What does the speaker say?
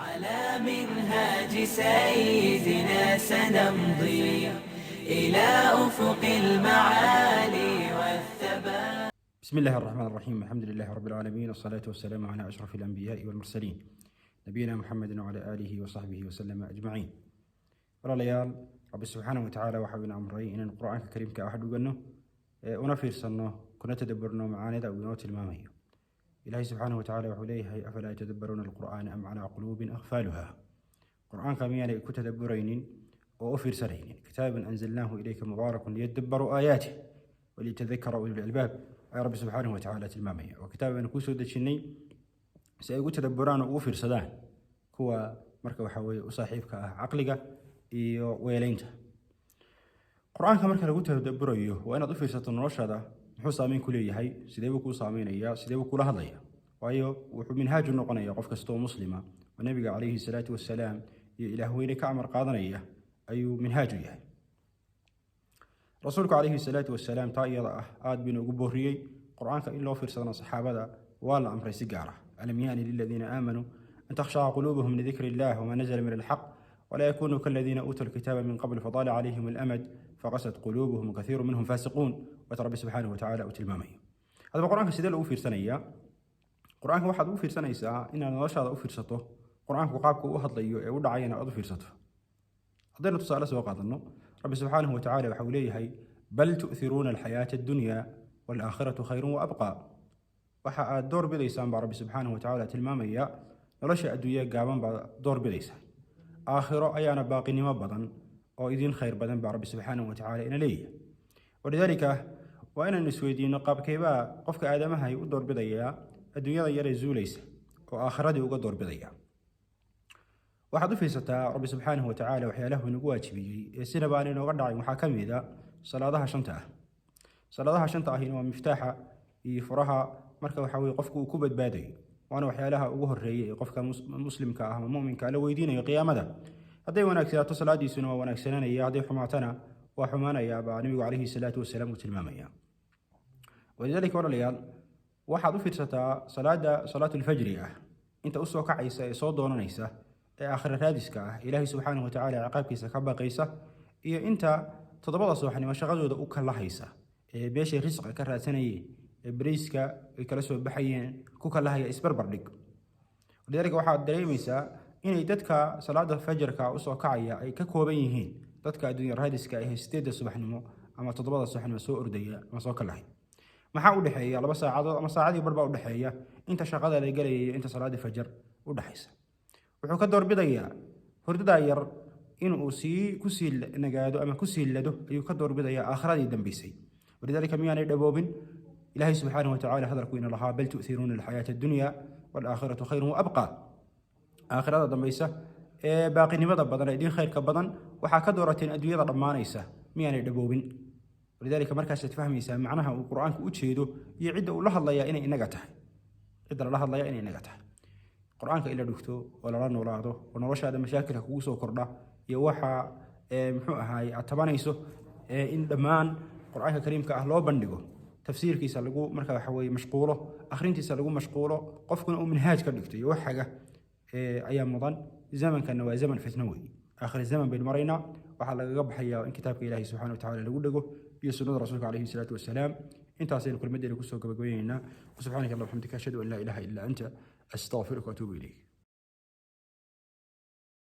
على منهاج سيدنا سنمضي إلى أفق المعالي والثبات. بسم الله الرحمن الرحيم، الحمد لله رب العالمين، والصلاة والسلام على أشرف الأنبياء والمرسلين، نبينا محمد وعلى آله وصحبه وسلم أجمعين. Walaalayaal, Rabbi subxaanahu watacaala waxau ina amray inaynu Qur-aanka Kariimka ah dhuganno ee una fiirsanno kuna tadaburno macaanida uu inoo tilmaamayo. Ilaahay subxaanahu watacaala wuxuu leeyahay: "أفلا يتدبرون القرآن أم على قلوب أقفالها?" Qur-aanka miyaanay ku tadaburaynin oo u fiirsanaynin? "كتاب أنزلناه إليك مبارك ليدبروا آياته وليتذكر أولو الألباب" ayaa Rabbi subxaanahu watacaala tilmaamaya. Oo kitaab aynu kuu soo dejinnay si ay ugu tadaburaan oo ugu fiirsadaan kuwa marka waxa weeye u saaxiibka ah caqliga iyo weeleynta. Qur-aanka marka lagu tadaburayo waa inaad u fiirsato noloshaada. Muxuu saameyn ku leeyahay? Sidee buu kuu saameynayaa? Sidee buu kula hadlaya? Waayo, wuxuu minhaaj u noqonaya qof kasta oo muslima oo Nabiga calayhi salaatu wasalaam iyo Ilaah weyne ka amar qaadanaya ayuu minhaaj u yahay. Rasuulku calayhi salaatu wasalaam taa iyada ah aad buu inoogu booriyey. Qur-aanka in loo fiirsadana saxaabada waa la amray si gaar ah: "ألم يأن للذين آمنوا أن تخشع قلوبهم لذكر الله وما نزل من الحق ولا يكونوا كالذين أوتوا الكتاب من قبل فطال عليهم الأمد فقست قلوبهم وكثير منهم فاسقون." Waata Rabbi subxaanahu watacaala uu tilmaamayo. Haddaba, Qur-aanka sidee loogu fiirsanayaa? Qur-aanka waxaad ugu fiirsanaysaa inaad noloshaada u fiirsato, Qur-aanku qaabka u hadlayo ee u dhacayana aad u fiirsato. Haddaynu tusaale soo qaadanno, Rabbi subxaanahu watacaala waxa uu leeyahay: "بل تؤثرون الحياة الدنيا والآخرة خير وأبقى." Waxa aad door bidaysaan baa Rabbi subxaanahu watacaala tilmaamaya, nolosha adduunya gaaban baad door bidaysaan, aakhiro ayaana baaqinimo badan oo idin khayr badan baa Rabbi subxaanahu watacaala ina leeyahay. ولذلك waa inaynu isweydiino: qaabkeybaa qofka aadamahay u doorbidayaa adduunyada yaree zuulaysa oo aakhiradii uga doorbidaya? Waxaad u fiirsataa Rabbi subxaanahu watacaala waxyaalaha inagu waajibiyey ee sinaba aan inooga dhacin. Waxaa ka mid a salaadaha shanta ah. Salaadaha shanta ahina waa miftaaxa iyo furaha marka waxa weye qofku uu ku badbaadayo, waana waxyaalaha ugu horeeya ee qofka muslimka ah ama muminka la weydiinayo qiyaamada. Hadday wanaagsanaato salaadiisuna waa wanaagsananaya, hadday xumaatana waa xumaanaya baa Nabigu calayhi salaatu wasalaam uu tilmaamaya. ولذلك walaalayaal, waxaad u fiirsataa salaada salaatulfajri ah, inta usoo kacaysa ee soo doonanaysa ee aakhira raadiska ah, Ilaahay subxaanahu watacaala ciqaabkiisa ka baqaysa, iyo inta 7da subaxnimo shaqadooda u kalahaysa ee beeshay risqa ka raadsanayeen ee bariiska ay kala soo baxayeen ku kalahaya, isbarbar dhig. ولذلك waxaad dareemaysaa inay dadka salaada fajarka usoo kacaya ay ka kooban yihiin dadka adduunya raadiska ah 8da subaxnimo ama 7da subaxnimo soo ordaya ama soo kalahay. Maxaa u dhexeeya? 2 saacadood ama saacadii bar baa u dhexeeya inta shaqada la gelaya iyo inta salaada fajar u dhexaysa. Wuxuu ka doorbidayaa hurdadaa yar inuu sii kusii nagaado ama kusii lado ayuu ka doorbidayaa aakhiradii dambaysay. ولذلك miyaanay dhaboobin Ilaahay subxaanahu watacaala hadalku ina lahaa: "بل تؤثرون الحياة الدنيا والآخرة خير وأبقى"? Aakhirada dambaysa ee baaqinimada badan ee idin khayrka badan waxaa ka doorateen adduunyada dhammaanaysa. Miyaanay dhaboobin? ولذلك markaasaad fahmaysaa macnaha uu Qur-aanku u jeedo iyo cidda uu la hadlayaa inay inaga tahay, cidda lala hadlayaa inay inaga tahay. Qur-aanka in la dhugto oo lala noolaado oo noloshaada mashaakilka kugu soo kordha iyo waxa muxuu ahaay aad tabanayso in dhammaan Qur-aanka Kariimka ah loo bandhigo, tafsiirkiisa lagu marka waxa weye mashquulo, akhrintiisa lagu mashquulo, qofkuna uu minhaaj ka dhigto iyo waxaga ayaa mudan. Zamankanna waa zaman fitno weeye, aakhir zaman baynu maraynaa. Waxaa lagaga baxayaa in kitaabka Ilaahay subxana watacaala lagu dhego iyo sunnada Rasuulka calayhi salaatu wasalaam. Intaasaynu kulmadeena kusoo gabagabaynaynaa. سبحانك اللهم وبحمدك، أشهد أن لا إله إلا أنت، أستغفرك وأتوب إليك.